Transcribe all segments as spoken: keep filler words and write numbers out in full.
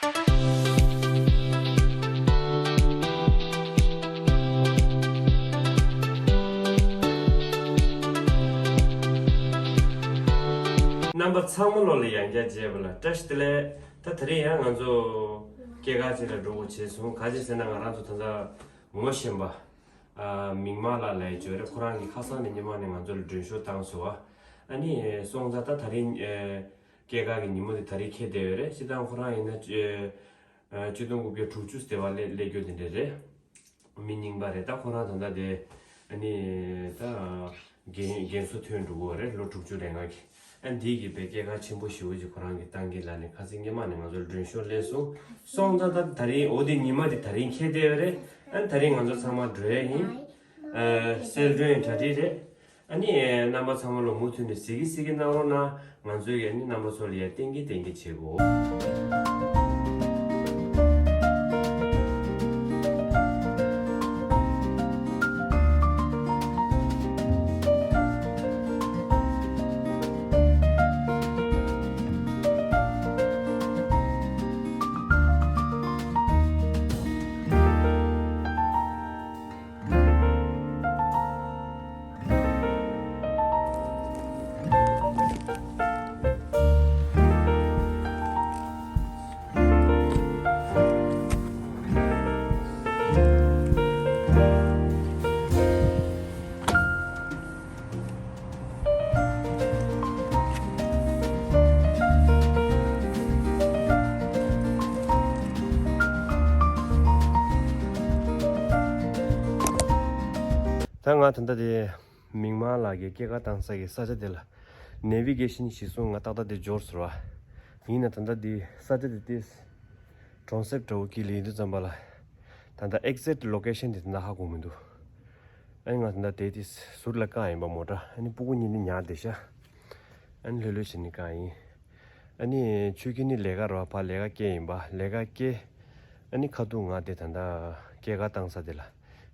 རྣམ་པ་ཚང་མ་ལོ་ལ་ཡང་བསྐྱར་མཇལ་བ་ལ་བཀྲ་ཤིས་བདེ་ལེགས། ད་དེ་རིང་ཡང་ང་ཚོ་སྐྱེས་སྐར་ཅིག་ལ་འགྲོ་དགོས་བྱས་སོང་། ག་ཅི་ཟེར་ན་ང་རང་ཚོ་ད་ལྟ་ངོ་ཤེས་པ། ཨ། མིག་དམར་ལགས་ལབ་ཡས་ཅིག་ཡོད་རེད། ཁོ་རང་གིས་ཁ་སང་ནས་སྔོན་མ་ནས་ང་ཚོ་ལ་མགྲོན་ཤོག་བཏང་སོང་བ། ཨ་ནི་སོང་ཙང་ད་དེ་རིང་ཨ་སྐྱེས་སྐར་གྱི་ཉིན་མོ་དེ་དེ་རིང་འཁེལ་བསྡད་ཡོད་རེད། སྤྱིར་བཏང་ཁོ་རང་ཡིན་ན་ཨ་ཆིག་སྟོང་དགུ་བརྒྱ་དྲུག་ཅུ་ཟེར་བ་སླེབས་སླེབས་རྒྱུ་དེ་འདྲ་རེད། མི་རྙིང་པ་རེད། ད་ཁོ་རང་ད་ལྟ་དེ་ཨ་ནི་ད་རྒན་རྒན་གསོ་ཐོན་འགྲོ་གི་ཡོད་རེད། ལོ་དྲུག་ཅུ་རེ་ལྔ་གི། ཨ་འདི་གི་དཔེ་སྐྱེས་སྐར་ཆེན་པོ་ཞེ་པོ་ཅིག་ཁོ་རང་གིས་བཏང་གི་ལབ་ནས་ཁ་སང་སྔོན་མ་ནས་ང་ཚོར་མགྲོན་ཤོག་སླེབས་སོང་། སོང་ཙང་ད་དེ་རིང་འོ་དེ་ཉི་མ་དེ་དེ་རིང་འཁེལ་བསྡད་ཡོད་རེད། ཨ་དེ་རིང་ང་ཚོ་ཚང་མ་འགྲོ་ཡས་ཡིན། ཨ་གསལ་སྒྲོན་གྲ་སྒྲིག་རེད། ཨ་ནི་རྣམ་པ་ཚང་མ་ལོ་མུ་མཐུད་ནས་གཟིགས་ཀྱི་གཟིགས་ཀྱི་གནང་རོགས་གནང་། ང་ཚོའི་ཨ་ནི་རྣམ་པ་ཚོ་ལ་ཡ་བསྟན་གྱི་བསྟན་གྱི་བྱེད་དགོས། ད་ང་ད་ལྟ་དེ་མིག་དམར་ལགས་ཀྱི་སྐྱེས་སྐར་བཏང་ས་གི་ས་ཆ་དེ་ལ་ནེ་བི་གེ་ཤིན་གཞིར་བཟུང་ང་ཏག་ཏག་དེ་འབྱོར་ཟེར་བ། ཡིན་ན་ད་ལྟ་དེ་ས་ཆ་དེ་དེ་གྲོང་གསེབ་འདྲ་བོ་དཀྱིལ་ལ་ཡིན་དུས་ཙམ་པ་ལ། ད་ལྟ་ཨེག་ཟེག་ལོ་ཀེ་ཤན་དེ་ད་ལྟ་ཧ་གོ་མི་འདུག་ཨ་ནི་ང་ད་ལྟ་དེ་དེ་ཟུར་ལ་བཀག་ཡིན་པ་མོ་ཊ། ཨ་ནི་སྤུ་གུ་གཉིས་ནི་ཉར་བསྡད་ཤག་ཨ་ནི་ལྷོད་ལྷོད་བྱས་ནས་བཀག་ཡིན། ཨ་ནི་ཆོས་སྐྱིད་ནི་ལས་ཀ་རོ་ཕ་ལས་ཀ་སྐྱེལ་ཡིན་པ། ལས་ཀ་སྐྱེལ། ཨ་ནི་ཁ་ཐུག་ང་དེ་ད་ལྟ་སྐྱེས་སྐར་བཏང་ས་དེ་ལ་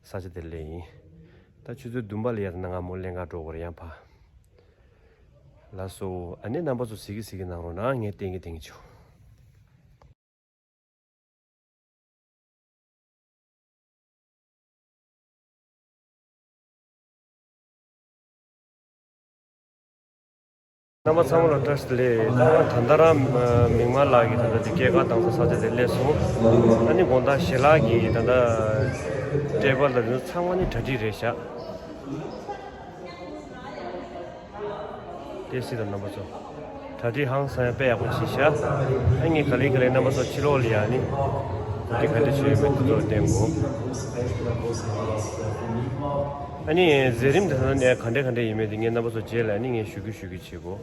ས་ཆ་དེ་སླེབས་ཡིན། ད་ཆུ་ཚོད་བདུན་པ་ལ་ཡར་ད་ང་མོ་ལེན་ག་འགྲོ་དགོས་རེད་ཡང་ཕ། ལགས་སོ། ཨ་ནི་རྣམ་པ་ཚོ་གཟིགས་ཀྱི་གཟིགས་ཀྱི་གནང་རོགས་གནང་། ངས་བསྟན་གྱི་བསྟན་གྱི་བྱེད། རྣམ་པ་ཚང་མ་ལ་བཀྲ་ཤིས་བདེ་ལེགས། ད་ད་ལྟ་རང་མིག་དམར་ལགས་ཀྱི་ད་ལྟ་དེ་སྐྱེས་སྐར་བཏང་ས་ས་ཆ་དེ་སླེབས་སོང་། ཨ་ནི་དགོང་དག་ཞལ་ལག་གི་ད་ལྟ་ཊེ་བལ་ལ་དེ་ཚང་མ་ནི་གྲ་སྒྲིག་རེད་ཤག་དེ་སྲིད་དང་རྣམ་པ་ཚོ། གྲ་སྒྲིག་ཧང་སང་ཡང་དཔེ་ཡག་པོ་བྱས་ཤག་ཨ་ངས་ག་ལེ་ག་ལེ་རྣམ་པ་ཚོ་ཕྱི་ལོགས་ལ་ཡང་ནི་ག་འདྲ་ག་འདྲ་བྱས་ཡོད་མེད་དེ་ཚོ་བསྟན་དགོས། ཨ་ནི་མཛད་རིམ་དེ་ཚོ་ནས་ག་འདྲ་ག་འདྲ་ཡིན་མེད་དེ་ངས་རྣམ་པ་ཚོ་རྗེས་ལ་ནི་ངས་ཞུ་རྒྱུ་ཞུ་རྒྱུ་བྱེད་དགོས།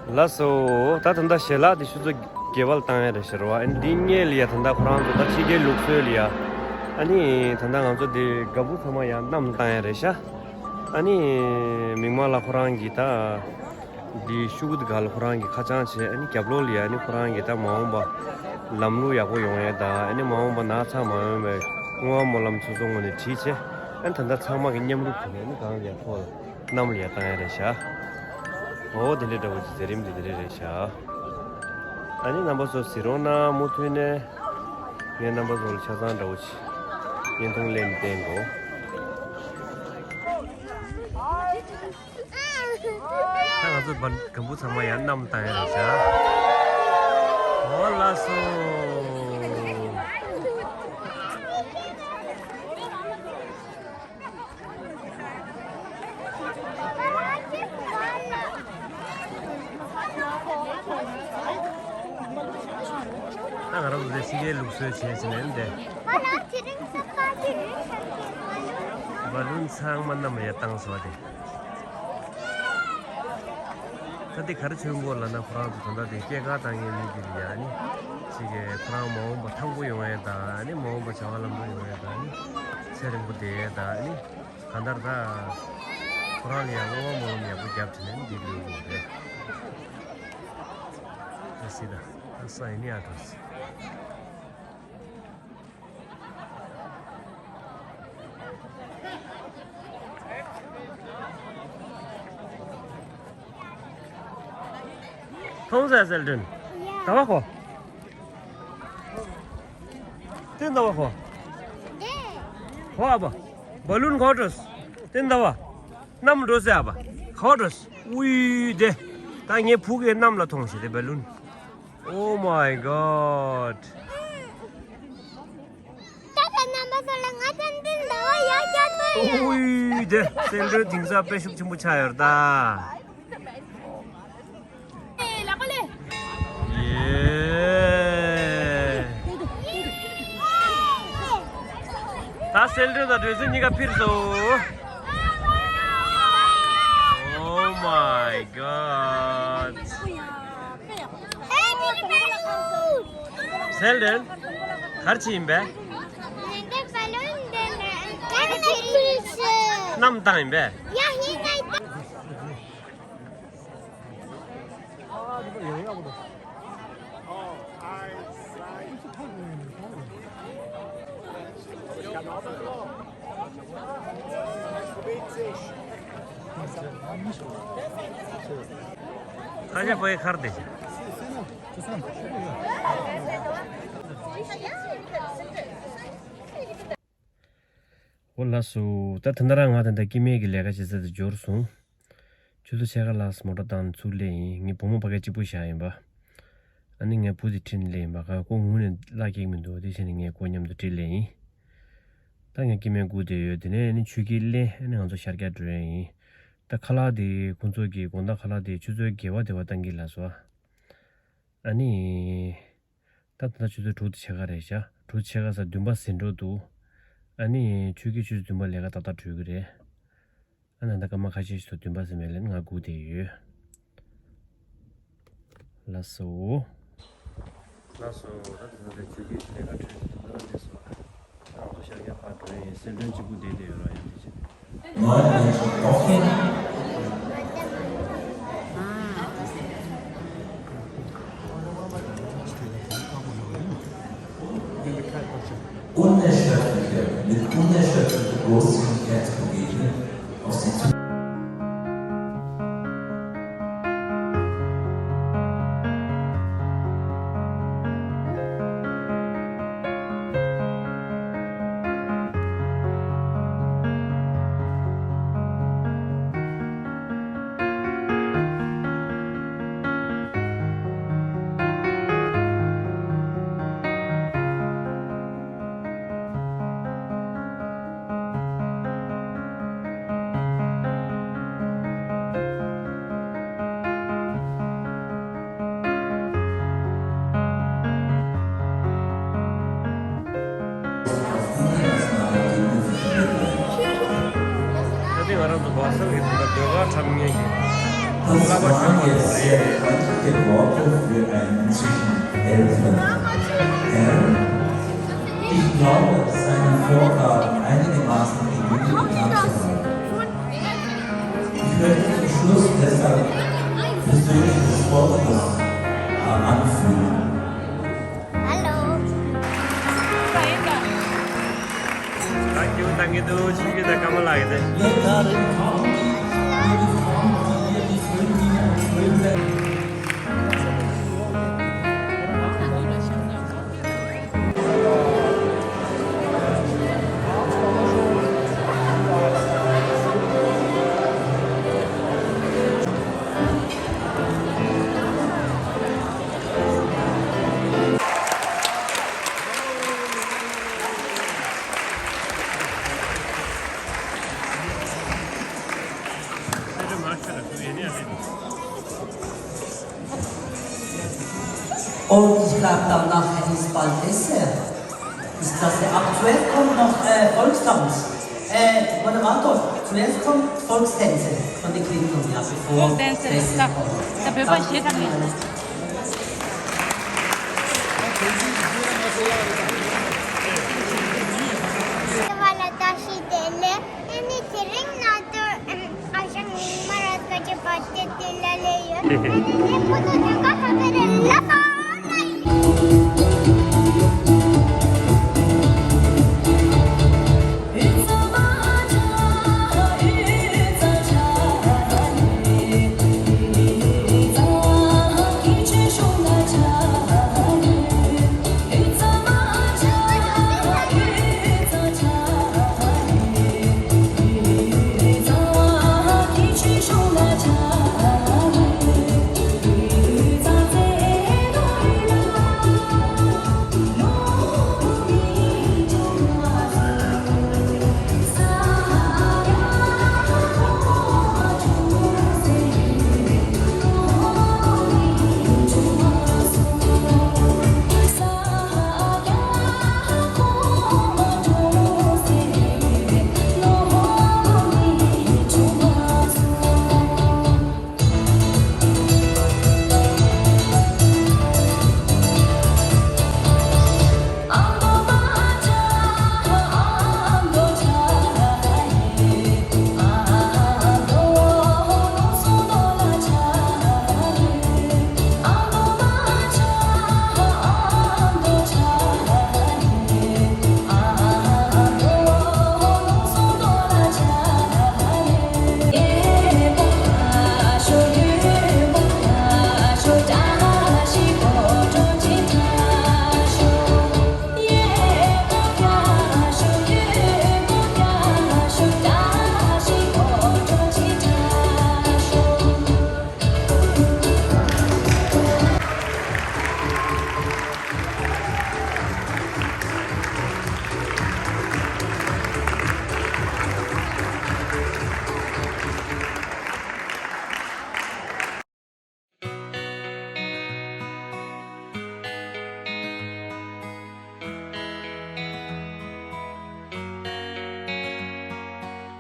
ལགས་སོ། ད་ད་ལྟ་ཞལ་ལག་དེ་ཆུ་ཚོད་བརྒྱད་པ་ལ་བཏང་ཡ་རེད་ཤག་རོ། ཨ་ནི་འདི་སྔོན་ལ་ཡ་ད་ལྟ་ཁོ་རང་ཚོ་ད་ཕྱི་རྒྱལ་ལུགས་སྲོལ་ལ་ཡ། ཨ་ནི་ད་ལྟ་ང་ཚོ་འདི་ལྒ་འབུ་ཚང་མ་ཡ་མནའ་ལ་བཏང་ཡ་རེད་ཤག་ཨ་ནི་མིག་མངས་ལ་ཁོ་རང་གིས་ད་འདི་ཤོག་གུ་དེ་ག་ལ་ཁོ་རང་གིས་ཁ་བྱང་བྱས། ཨ་ནི་རྒྱབ་ལོགས་ལ་ཡ་ཨ་ནི་ཁོ་རང་གིས་ད་མ་འོངས་པ་ལམ་ལུགས་ཡག་པོ་ཡོང་ཡ་དང་། ཨ་ནི་མ་འོངས་པ་ན་ཚ་མ་ཡོང་བའི་བསྔོ་བ་སྨོན་ལམ་ཚོ་ཚོ་ངོས་ནས་བྲིས་བྱས། ཨ་ནི་ད་ལྟ་ཚང་མ་གིས་མཉམ་རུབ་བྱས་ནས་ཨ་ནི་གང་ལ་ཡ་ཐོག་ལ། གནམ་ལ་ཡར་བཏང་ཡ་རེད་ཤག་འོ་དེ་འདྲའི་འདྲ་བོ་ཅིག་མཛད་རིམ་དེ་དེ་འདྲ་རེད་ཤག་ཨ་ནི་རྣམ་པ་ཚོ་གཟིགས་རོགས་གནང་། མུ་མཐུད་ནས་ངས་རྣམ་པ་ཚོ་ལ་ཆ་ཚང་འདྲ་བོ་ཅིག་བརྙན་ཐུང་ལེན་བསྟན་གོ། ད་ང་ཚོ་བ་ལྒ་འབུ་ཚང་མ་ཡར་མནའ་ལ་བཏང་ཡ་རེད་ཤག་འོ་ལགས་སོ། ད་ང་རང་ཚོ་དེ་ཕྱི་རྒྱལ་ལུགས་སྲོལ་བྱས་ཟིན་ནས་འདི། བ་ལུན་ཚང་མ་མནའ་ལ་ཡར་བཏང་སོང་བ་དེ། ད་འདི་ག་རེ་མཚོན་གོ་ལབ་ན། ཁོ་རང་ཚོ་ད་ལྟ་དེ་སྐྱེས་སྐར་བཏང་མཁན་མི་དེ་ལ་ཡ་ནི་ཅིག་གིས་ཁོ་རང་མ་འོངས་པ་ཐང་པོ་ཡོང་ཡས་དང་། ཨ་ནི་མ་འོངས་པ་བྱ་བ་ལམ་འགྲོ་ཡོང་ཡས་དང་། ཨ་ནི་ཚེ་རིང་པོ་བསྡད་ཡས་དང་། ཨ་ནི་གང་ལྟར་ད་ཁོ་རང་ལ་ཡང་བསྔོ་བ་སྨོན་ལམ་ཡག་པོ་བརྒྱབ་བྱས་ནས་འདི་ལུས་དགོས་རེད། ད་སྲིད་ད་ད་ས་ཡིན་ནི་ཨ་འགྲོ་སྲིད། མཐོང་ས་སེལ་དྲན། ད་བ་ཁོ། དེ་ད་བ་ཁོ། ཁོ་ཨ་བ། བ་ལུན་ཁོ་འགྲོ། དེ་ད་བ། གནམ་འགྲོ་ས་ཨ་བ། ཁོ་འགྲོ། ཨུའི་དེ། ད་ངའི་ཕུག་གི་གནམ་ལ་མཐོང་ཞིག་དེ་བ་ལུན། Oh my God. ད་ལྟ་རྣམ་པ་ཚོ་ལ་ང་ཚོ་འདི་ཟླ་བ་ཡག་ཤོས་ཐོན་ཡོད། ཨུའི་དེ་སེང་ལྡེང་དེང་སང་དཔེ་ཤུགས་ཆེན་པོ་ཆགས་ཡོད་ད། ཡེ། ད་སེང་ལྡེང་དང་བྲོས་སེང་གཉིས་ཀ་འཕུར་སོང་། Oh my God. སེང་ལྡེང་། ག་རེ་བྱེད་ཡིན་པས། གནམ་བཏང་ཡིན་པས། ཁ་ཤས་པོའི་ཁར་དེ། འོ་ལགས་སོ། ད་ད་ལྟ་རང་ང་ད་ལྟ་སྐྱེ་དམན་གྱི་ལས་ཀ་བྱེད་ས་དེ་འབྱོར་སོང་། ཆུ་ཚོད་ཕྱེད་ཀ་ལྷག་མོ་ཊ་བཏང་ཚུར་སླེབས་ཡིན། ངའི་བུ་མོ་ཕ་གིར་གཅིག་པུ་བཞག་ཡིན་པ། ཨ་ནི་ངའི་བུ་དེ་ཁྲིད་ནས་སླེབས་ཡིན་པ། ག་ཁོ་ངུས་ནས་གླགས་རྒྱག་གི་མི་འདུག་དེ་བྱས་ནས་ངས་ཁོ་མཉམ་དུ་ཁྲིད་སླེབས་ཡིན། ད་ངས་སྐྱེ་དམན་སྒུག་བསྡད་ཡོད། དེ་ནས་ཨ་ནི་ཆུ་སྐྱེས་སླེབས། ཨ་ནི་ང་ཚོ་ཤར་རྒྱག་འགྲོ་ཡ་ཡིན། ད་ཁ་ལག་དེ་ཁོང་ཚོ་གིས་དགོང་དག་ཁ་ལག་དེ་ཆུ་ཚོད་བརྒྱད་པ་དེ་བ་བཏང་གི་ལགས་སོ། ཨ་ནི། ད་ད་ལྟ་ཆུ་ཚོད་དྲུག་དང་ཕྱེད་ཀ་རེད་ཤག་དྲུག་ཕྱེད་ཀ་ཟེར་བདུན་པ་ཟིན་འགྲོ་འདུག་ཨ་ནི་ཆུ་སྐྱེས་ཆུ་ཚོད་བདུན་པ་ལས་ཀ་ཏག་ཏག་གྲོལ་གི་རེད། ཨ་ནི་ད་སྐར་མ་ཁ་ཤས་ཤིག་ཐོག་བདུན་པ་ཟིན་པའི་ལན་ང་སྒུག་བསྡད་ཡོད། ལགས་སོ། ལགས་སོ། ད་ད་ལྟ་ཆུ་སྐྱེས་ཆུ་ལས་ཀ་གྲོལ་ད་ལྟ་སླེབས་སོང་། ང་ཚོ་ཤར་རྒྱག་ཕར་འགྲོ་ཡིན། སེང་ལྡེང་གཅིག་པུ་བསྡད་བསྡད་ཡོད་ར། ཡང་དེ་བྱས། Neun Menschen kochen. Unerschöpfliche, mit unerschöpflicher Großzügigkeit zu begegnen, auf sie zu ད་ཐེངས་ང་རང་ཚོ་བྷ་སལ་གྱི་ད་ལྟ་ཟློས་གར་འཁྲབ་མཁན་གྱི་ Das waren jetzt sehr freundliche Worte für einen Zwischeneltern. Herr, ich glaube, seine Vorgaben einigermaßen gebildet zu haben. Ich möchte zum Schluss deshalb persönlich das Wort des Amanfi. Hallo. Danke, danke, du, danke, danke, danke. Und ich glaube, danach ist bald Dessert. Ist das, ab zwölf kommt noch, äh, Volkstanz. Äh, Moderator, zuerst kommt Volkstänze von den Kindern, ja, bevor Volkstänze, Essen da, kommt. Da bevor ich hier kann. Voilà, da steht der Le-, Eni tering nato, em, aşan mara kaje patte tilale yo. Eni ne kono ne ka habere la pa nai.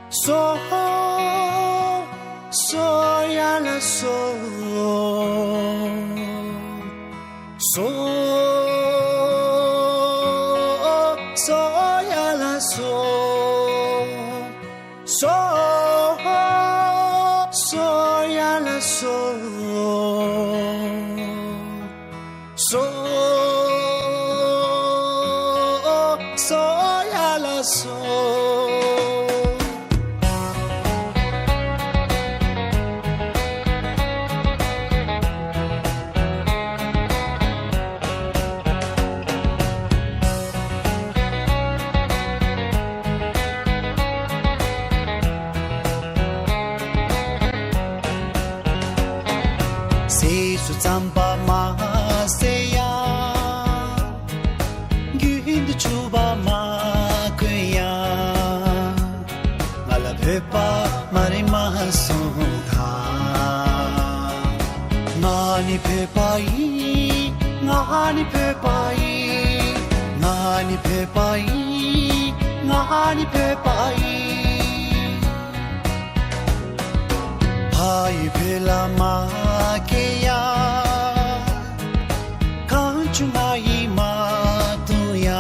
So, so, ya la so. So, so, ya la so. So, so, ya la so. So, so, ya la so. སྲས་སུ་བརྩམས་པ་མ་ཟད་ཡང་། རྒྱུན་དུ་གྱུར་པ་མ་དགོས་ཡ། ང་ལ་བོད་པ་མ་རེད་མ་གསུངས་དང་། ང་ནི་བོད་པ་ཡིན། ང་ནི་བོད་པ་ཡིན། ང་ནི་བོད་པ་ཡིན། ང་ནི་བོད་པ་ཡིན། ཨ་ཡི་བོད་ལ་མ་སྐྱེ་ཡ། གངས་ཅན་ང་ཡི་མ་དུ་ཡ།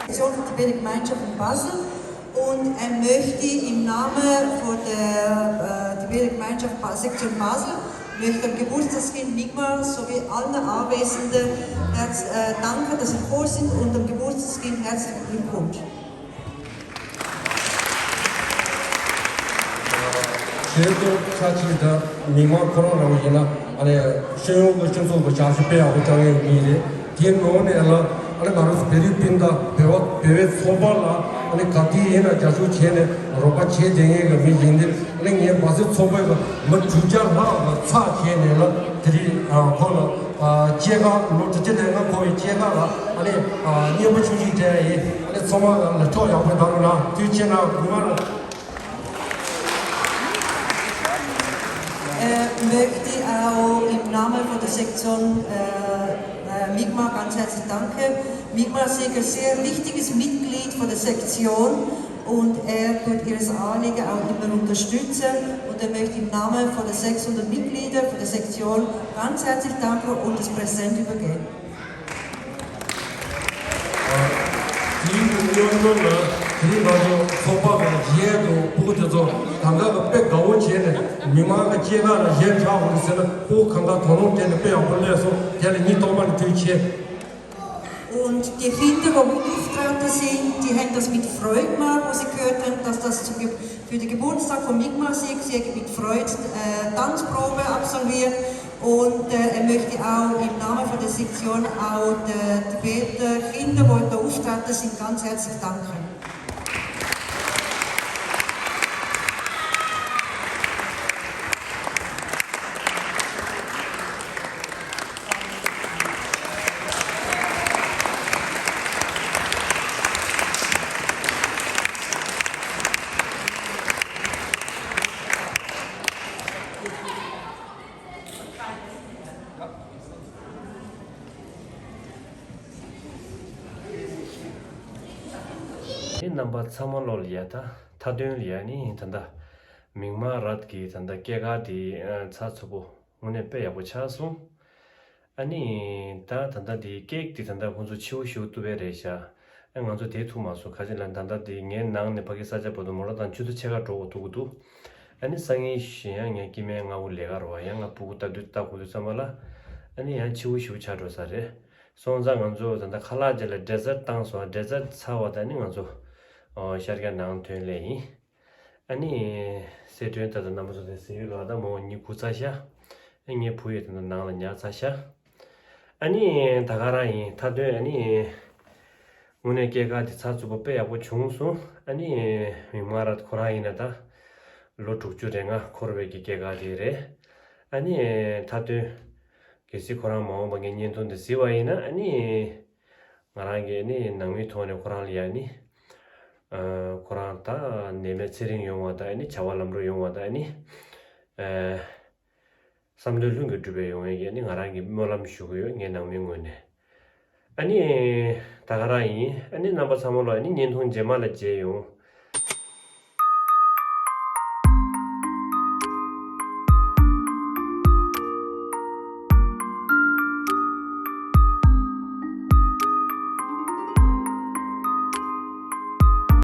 Sektion für Tibetische Gemeinschaft in Basel und er möchte im Namen von der äh, Tibetische Gemeinschaft Ba- Sektion Basel möchte dem Geburtstagskind Migmar sowie allen Anwesenden herz, äh, danken, dass sie vor sind und dem Geburtstagskind herzlichen Glückwunsch. ཞེས་སོགས་ཆ་ཆེས་དང་མི་མང་ཁོ་རང་རང་ཡིན་ན་ཨ་ནི་ཤེས་ཡོན་གྱི་སྤྱི་ཚོགས་ཀྱི་བྱ་གཞི་དཔེ་ཡག་པོ་བསྐྱངས་ཡོད་མཁན་རེད། དེའི་ནང་ནས་ལ་ཨ་ནི་ང་རང་ཚོ་བོད་རིགས་སྤུན་ཟླ་བོད་པ་བོད་པའི་ཚོགས་པ་ལ་ཨ་ནི་ག་དུས་ཡིན་ན་རྒྱབ་སྐྱོར་བྱས་ནས་རོགས་པ་བྱས་བསྡད་མཁན་གྱི་མི་ཡིན་ཏེ། ཨ་ནི་ངས་མ་སེར་ཚོགས་པའི་མི་དྲུག་བརྒྱ་ལྷག་ལ་ཚགས་བྱས་ནས་ལ་དེ་རིང་ཁོ་ལ་སྐྱེས་སྐར་ལོ་དྲུག་ཅུ་ལས་ལྔ་འཁོར་བའི་སྐྱེས་སྐར་ལ་ཨ་ནི་སྙན་པོ་ཆུང་ཆུང་སྤྲད་ཡིན། ཨ་ནི་ཚང་མ་ལ་ལ་ཐོག་ཡག་པོ་བཏང་རོགས་གནང་། དུས་ཆེན་ན་དགོངས་པ་རེད། Äh, möchte auch im Namen von der Sektion äh, äh, Migma ganz herzlich danken. Migma ist ein sehr wichtiges Mitglied von der Sektion und er tut ihres Anliegen auch immer unterstützen. Und er möchte im Namen von der sechshundert Mitglieder von der Sektion ganz herzlich danken und das Präsent übergeben. དེའི་སྔོན་ལ་དེའི་ནང་དུ་ཚོགས་པ་གི་རྗེས་དང་ཕྲུ་གུ་དེ་ཚོ་ གང་ག་གི་དཔེ་དགའ་བོ་བྱས་ནས་མི་མང་གི་སྐྱེས་སྐར་ལ་གཞས་འཁྲབ་དགོས་ཟེར་ན་ཁོ་གང་ག་དོ་སྣང་སྤྲད་ནས་དཔེ་ཡག་པོ་སླེབས་སོང་། དེ་ལ་ངས་སྟོང་པ་ནས་ཐུགས་རྗེ་ཆེ། Und die Kinder, die mit auftreten sind, die haben das mit Freude gemacht, wo sie gehört haben, dass das zum Ge- für den Geburtstag von Mi'kmaq Sikhs, sie haben mit Freude äh, Tanzprobe absolviert. Und äh, er möchte auch im Namen von der Sektion auch der Tibeter Kinder, die da auftreten sind, ganz herzlich danken. དེ་རྣམ་པ་ཚང་མ་ལོ་ལ་ཡ་ད་མཐའ་དོན་ལ་ཡ་ནི་ད་ལྟ་མིག་དམར་རད་ཀྱི་ད་ལྟ་སྐྱེས་སྐར་དེ་ཚར་ཚུགས་པོ་དངོས་གནས་དཔེ་ཡག་པོ་ཆགས་སོང་། ཨ་ནི་ད་ད་ལྟ་དེ་ཀེག་དེ་ད་ལྟ་ཁོང་ཚོ་ཕྱི་པོ་ཞིག་བཏུབ་པས་རེད་ཤག་ཨ་ང་ཚོ་དེ་ཐུག་མ་སོང་། ཁ་ཅིག་ལ་ད་ལྟ་དེ་ངའི་ནང་ནས་ཕ་གི་ས་ཆ་བར་དུ་མོ་ཊ་དང་ཆུ་ཚོད་ཕྱེད་ཀ་འགྲོ་དགོས་ཐུག་གི་འདུག་ཨ་ནི་སང་ཉིན་གཞན་ཡང་ངའི་སྐྱེ་དམན་སྔ་པོ་ལས་ཀ་རུ་བ་ཡང་ང་སྤུ་གུ་ལྟ་དུས་ལྟ་དགོས་དུས་ཙམ་པ་ལ་ཨ་ནི་ཡང་ཕྱི་པོ་ཞིག་ཆགས་འགྲོ་ས་རེད། སོང་ཙང་ང་ཚོ་ད་ལྟ་ཁ་ལག་ཅིག་ལ་འབྲས་རྩར་བཏང་སོང་། འབྲས་རྩར་ཚར་བ་ད་ནི་ང་ཚོ་ཨོ་ཤར་རྒྱག་ནང་ཐོན་ལེ་ཡིན། ཨ་ནི་སེ་ཏྲོན་ད་ལྟ་རྣམ་པ་ཚོ་དེ་ཟེར་ཡོད་ལ་ད་མོ་ཉི་གུ་ཚ་ཤ། ཨ་ངའི་བུ་ཡོད་ད་ནང་ལ་ཉག་ཚ་ཤ། ཨ་ནི་ད་ག་རང་ཡིན། མཐའ་དོན་ཨ་ནི་དངོས་གནས་སྐྱེས་སྐར་དེ་ཚར་ཚུགས་པ་དཔེ་ཡག་པོ་བྱུང་སོང་། ཨ་ནི་མིག་དམར་རད་ཁོ་རང་ཡིན་ན་ད་ལོ་དྲུག་ཅུ་རེ་ལྔ་འཁོར་བའི་གི་སྐྱེས་སྐར་དེ་རེད། ཨ་ནི་མཐའ་དོན་གལ་སྲིད་ཁོ་རང་མ་འོངས་པ་ངའི་བརྙན་ཐུང་དེ་གཟིགས་པ་ཡིན་ན་ཨ་ནི། ང་རང་གིས་ནི་ནང་མིའི་ཐོག་ནས་ཁོ་རང་ལ་ཡང་ནི། ཨ་ཁོ་རང་ད་ནད་མེད་ཚེ་རིང་ཡོང་བ་དང་ནི་བྱ་བ་ལམ་འགྲོ་ཡོང་བ་དང་ནི། ཨ་བསམ་དོན་ལྷུན་གྱིས་འགྲུབ་པའི་ཡོང་བའི་གི་ནི་ང་རང་གིས་སྨོན་ལམ་ཞུ་གི་ཡོད། ངའི་ནང་མིའི་ངོས་ནས། ཨ་ནི་ད་ག་རང་ཡིན། ཨ་ནི་རྣམ་པ་ཚང་མ་ལ་ཨ་ནི་བརྙན་ཐུང་རྗེས་མ་ལ་མཇལ་ཡོང་།